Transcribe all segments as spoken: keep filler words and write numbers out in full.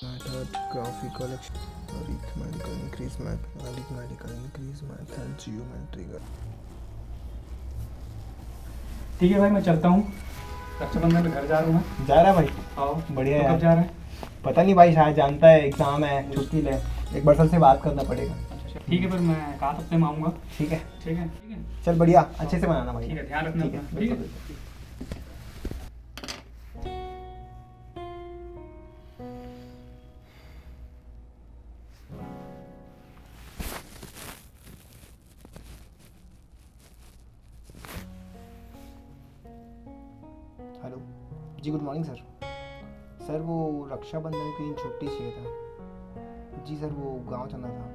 Method, graphical, arithmetical, increase method, arithmetical, increase method, geometrical। ठीक है भाई, मैं चलता हूँ, रक्षाबंधन में घर जा रहा हूँ मैं। जा रहा है भाई? हाँ। बढ़िया तो यार। कब जा रहा है? पता नहीं भाई, शायद जानता है, एग्जाम है, छुट्टी ले। एक बार सर से बात करना पड़ेगा। अच्छा, ठीक है, फिर मैं कल हफ्ते में आऊँगा। ठीक है। ठीक है, ठीक है। चल बढ़िया, अच्छे से मनाना भाई। ठीक है, ध्यान रखना ठीक है, अपना। ठीक है। बिल्कुल, बिल्कुल। हेलो जी, गुड मॉर्निंग सर। सर, वो रक्षाबंधन के दिन छुट्टी चाहिए था। जी सर, वो गांव जाना था।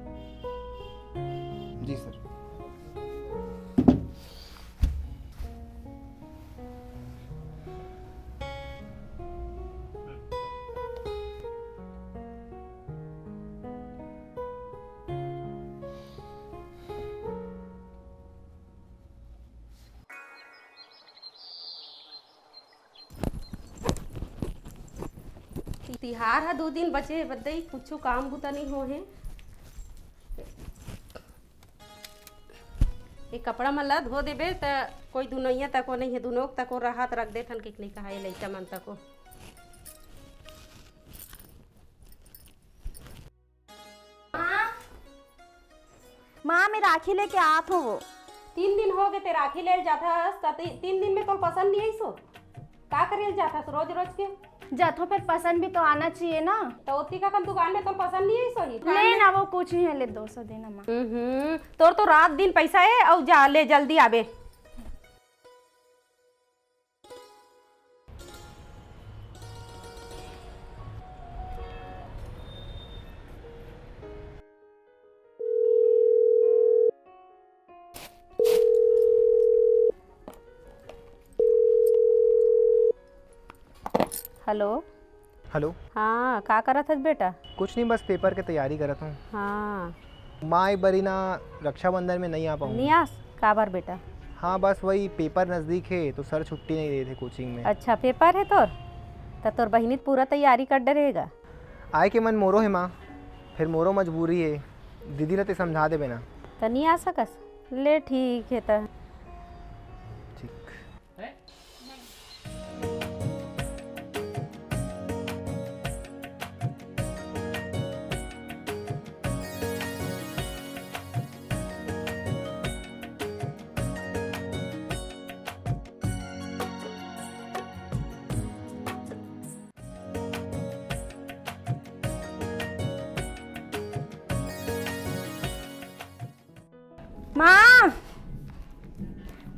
जी सर। तिहार ह दू दिन बचे हे बद्दई, कुछु काम बुता नइ हो हे। ये कपड़ा मन ला धो देबे त कोई दुनोइया तको नइ हे, दुनोक तको रहत रख देथन, किकनी कहा ये लइका मन तको। माँ, मैं राखी लेके आत हूँ। वो तीन दिन हो गए ते राखी ले जात हस, त ती-, तीन दिन में तोल पसंद नहीं आई सो? का करे जात हस रोज रोज के? जाथो, फिर पसंद भी तो आना चाहिए ना। तो ओती का कन दुकान में तोल पसंद नहीं आई सो ही? ले ना, वो कुछ नहीं है, ले दो सौ देना माँ। हम्म, तोर तो रात दिन पैसा है, अउ जा ले जल्दी आबे। हेलो। हेलो। हाँ, का करत हस बेटा? कुछ नहीं, बस पेपर के तैयारी करत हूँ। हाँ। माँ, ए बरी ना रक्षाबंधन में नहीं आ पाऊंगी। नहीं आस? काबर बेटा? हाँ, बस वही पेपर नजदीक है तो सर छुट्टी नहीं देते कोचिंग में। अच्छा, पेपर है तोर? त तोर बहिनी त पूरा तैयारी कर डरे हे गा। आए के मन मोरो है माँ, फिर मोरो मजबूरी है। दीदी ला ते समझा देबे ना। त नहीं आ सकस? ले ठीक है त। ठीक। माँ,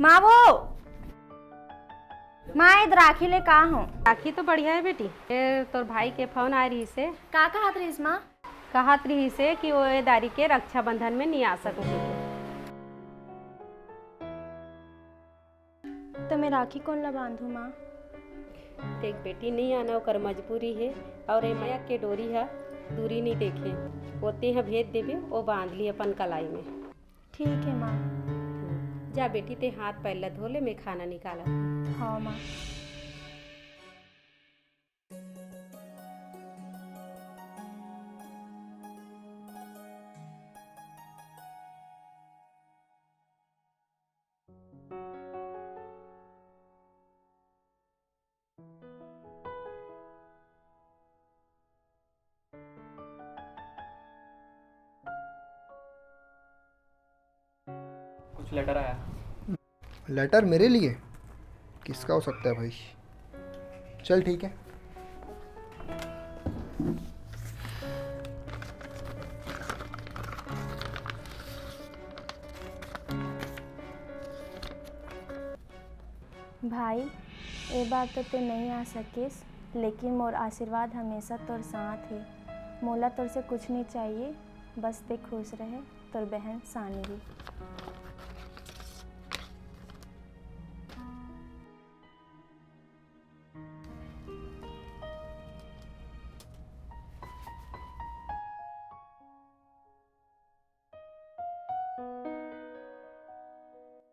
माँ वो, माँ, ए राखी ले का हो? राखी तो बढ़िया है बेटी। ए, तोर भाई के फोन आए रहिस हे। का कहत रहिस माँ? कहत रहिस हे कि वो ए दारी के रक्षाबंधन में नहीं आ सकूँ कहिके। त मैं राखी कोन ला बांधूं माँ? देख बेटी, नहीं आना ओकर मजबूरी हे, और ए मया के डोरी हा दूरी नहीं देखे, वो ते हा भेज देबे, वो बांध ली अपन कलाई में। ठीक है माँ। जा बेटी, ते हाथ पैर ला धो ले, मैं खाना निकालत हूँ। हाँ माँ। कुछ लेटर आया। लेटर मेरे लिए? किसका हो सकता है भाई? चल ठीक है। भाई, ए बार तो ते नहीं आ सकेस, लेकिन मोर आशीर्वाद हमेशा तोर साथ हे। मोला तोर से कुछ नहीं चाहिए, बस ते खुश रहे। तोर बहन सानवी।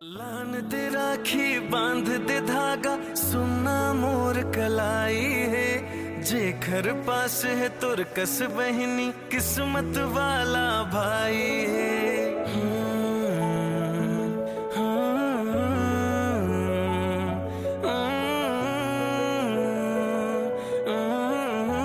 लान दे राखी, बांध दे धागा, सुन्ना मोर कलाई हे। जेखर पास हे तोर कस बहिनी, किस्मत वाला भाई हे। हम्म, हम्म, हम्म, हम्म।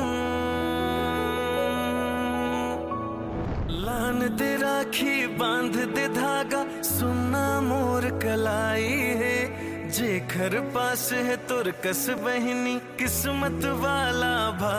लान दे राखी, बांध दे धागा, सुन ना मोर कलाई हे। जेखर पास हे तोर कस बहिनी, किस्मत वाला भाई।